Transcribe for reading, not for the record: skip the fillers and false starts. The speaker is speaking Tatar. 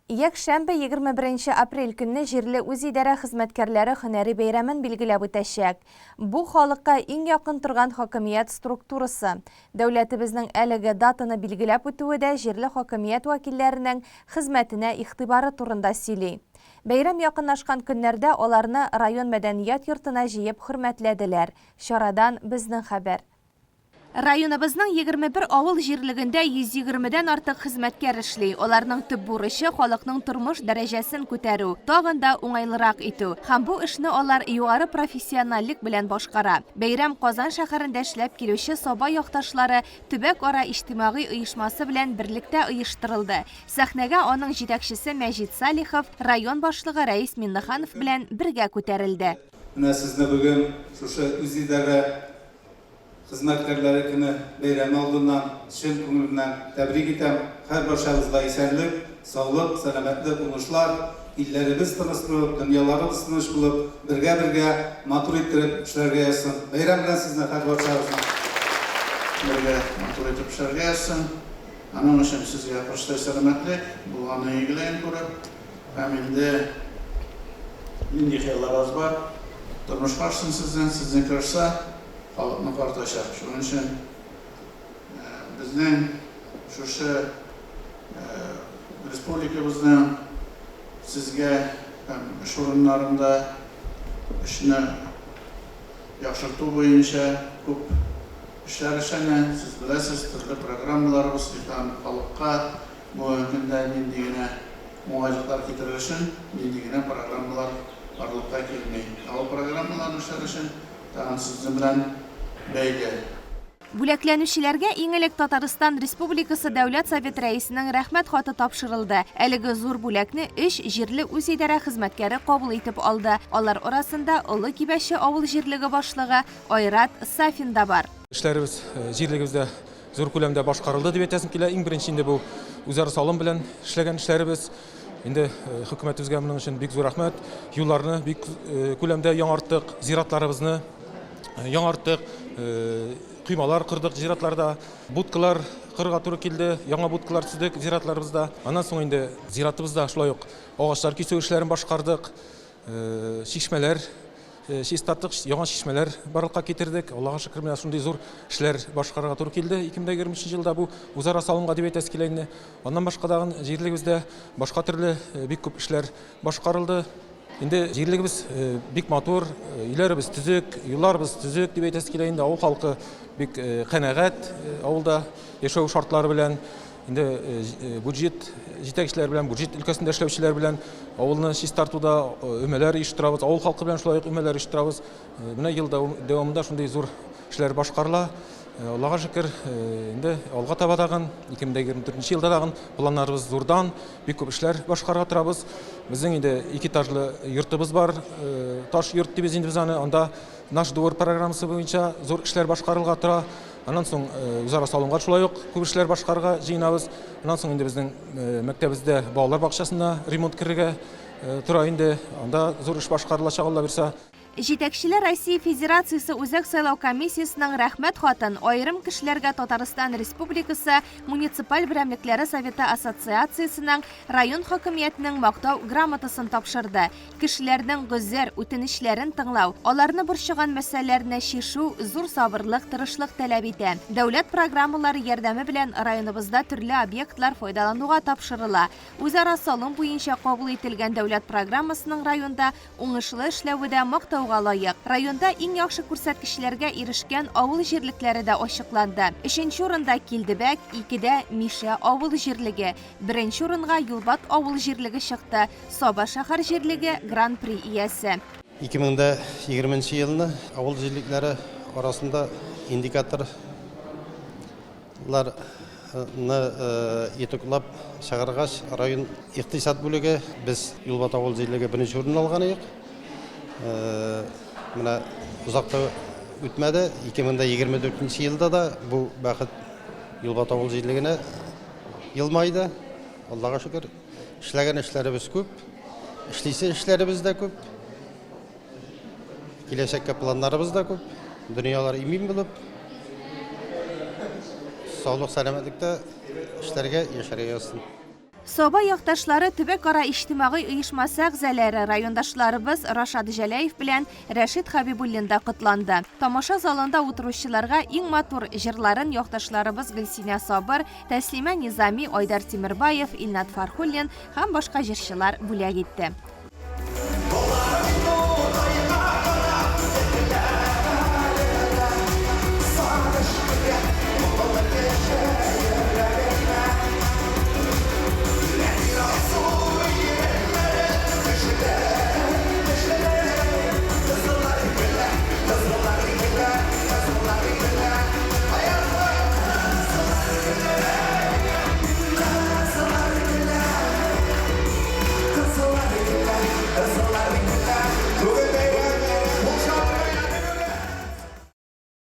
Якшәмбе, 21 нче апрель көнне җирле үзидарә хезмәткәрләре һөнәри бәйрәмен билгеләп үтәчәк. Бу, халыкка иң якын торган хакимият структурасы. Дәүләтебезнең әлеге датаны билгеләп үтүе дә җирле хакимият вәкилләренең хезмәтенә игътибары турында сөйли. Бәйрәм якынлашкан көннәрдә аларны район мәдәният йортына җыеп хөрмәтләделәр. Чарадан безнең хәбәр. Районыбызның 21 авыл җирлегендә 120 дән артык хезмәткәр эшли. Аларның төп бурычы, халыкның тормыш дәрәҗәсен күтәрү, тагын да уңайлырак итү. Һәм бу эшне алар югары профессиональлек белән башкара. Бәйрәм Казан шәһәрендә эшләп килүче Саба якташлары төбәк-ара иҗтимагый оешмасы белән берлектә оештырылды. Сәхнәгә аның җитәкчесе Мәҗит Салихов, район башлыгы Рәис Миннеханов белән бергә күтәрелде. Менә сезне бүген шушы үзидарә Хезмәткәрләре көне бәйрәме алдыннан чын күңелемнән тәбрик итәм. Һәрбарчагызга исәнлек, саулык, сәламәтлек, уңышлар, илләребез тыныч булып, дөньяларыбыз тыныч булып, бергә-бергә матур иттереп эшләргә язсын. Бәйрәм белән сезне һәрбарчагызны! Бергә матур итеп эшләргә язсын. Аның өчен сезгә корычтай сәламәтлек, булганның игелеген күреп, Һәм инде нинди хыялларыгыз бар, тормышка ашсын сезнең, сезнеке ашса, халыкныкы артачак. Шуның өчен безнең шушы республикабызның сезгә һәм эш урыннарында эшне яхшырту буенча күп эшләр эшләнә. Сез беләсез, төрле программаларыбыз һәм халыкка Бүгенге көндә нинди генә уңайлыклар китерер өчен, нинди генә программалар барлыкка килми. Ә ул программаларны эшләр өчен тагын сезнең белән бәйле. Бүләкләнүчеләргә иң элек Татарстан Республикасы Дәүләт Советы Рәисенең Рәхмәт хаты тапшырылды. Әлеге зур бүләкне өч җирле үзидарә хезмәткәре кабул итеп алды. Алар арасында Олы Кибәче авыл җирлеге башлыгы Айрат Сафин да бар. Эшләребез җирлегебездә зур күләмдә башкарылды дип әйтәсем килә. Иң беренче инде бу үзара салым белән эшләгән эшләребез. Инде хөкүмәтебезгә моның өчен бик зур рәхмәт. Юлларны бик күләмдә яңарттык, зиратларыбызны яңарттык, коймалар кордык зиратларда, будкалар корырга туры килде, яңа будкалар төзедек зиратларыбызда. Аннан соң инде зиратыбызда шулай ук агачлар кисү эшләрен башкардык. Чишмәләр чистарттык, яңа чишмәләр барлыкка китердек. Аллага шөкер, менә шундый зур эшләр башкарырга туры килде 2023 елда бу үзара салымга дип әйтәсе килә инде. Аннан башка тагын җирлегебездә башка төрле бик күп эшләр башкарылды. Инде җирлегебез бик матур, өйләребез төзек, юлларыбыз төзек дип әйтәсе килә инде. Авыл халкы бик канәгать авылда яшәү шартлары белән. Инде бюджет җитәкчеләре белән, бюджет өлкәсендә эшләүчеләр белән авылны чистартуда өмәләр оештырабыз, авыл халкы белән шулай ук өмәләр оештырабыз. Менә ел дәвамында шундый зур эшләр башкарыла. Аллага шөкер, инде алга таба тагын 2024 елда тагын планнарыбыз зурдан, бик күп эшләр башкарырга торабыз. Безнең инде ике этажлы йортыбыз бар, таш йорт дибез инде без аны. Анда Наш двор программасы буенча зур эшләр башкарылга тора. Аннан соң үзара салымга шулай ук күп эшләр башкарырга җыенабыз. Аннан соң инде безнең мәктәбебездә балалар бакчасына ремонт керергә тора инде. Анда зур эш башкарылачак, Алла бирса. Җитәкчеләр Россия Федерациясе Үзәк сайлау комиссиясенең Рәхмәт хатын аерым кешеләргә Татарстан Республикасы Муниципаль берәмлекләре советы ассоциациясенең район хакимиятенең Мактау грамотасын тапшырды. Кешеләрнең гозер, үтенечләрен тыңлау, аларны борчыган мәсьәләләрне чишү зур сабырлык, тырышлык таләп итә. Дәүләт программалары ярдәме белән районыбызда төрле объектлар файдалануга тапшырыла. Үзара салым буенча кабул ителгән дәүләт программасының районда уңышлы эшләве дә мактауга лаек. Районда иң яхшы күрсәткечләргә ирешкән авыл җирлекләре дә ачыкланды. Өченче урында, Килдебәк, икедә, Мишә авыл җирлеге. Беренче урынга Юлбат авыл җирлеге чыкты. Саба шәһәр җирлеге Гран-при иясе. 2020 нче елны авыл җирлекләре арасында индикаторларны итоглап чыгаргач, район икътисад бүлеге, без Юлбат авыл җирлеге беренче урынны алган идек. Менә озак та үтмәде, 2024 нче елда да бу бәхет Юлбат авыл җирлегенә елмайды, Аллага шөкер. Эшләгән эшләребез күп, эшлисе эшләребез дә күп. Киләчәккә планнарыбыз да күп. Дөньялар имин булып, саулык, сәламәтлектә эшләргә, яшәргә язсын. Саба якташлары төбәкара иҗтимагый оешмасы әгъзалары, райондашларыбыз Рашат Җәләев белән Рәшит Хәбибуллин да котланды. Тамаша залында утыручыларга иң матур җырларын якташларыбыз Гөлсинә Сабыр, Тәслимә Низами, Айдар Тимербаев, Илнат Фархуллин һәм башка җырчылар бүләк итте.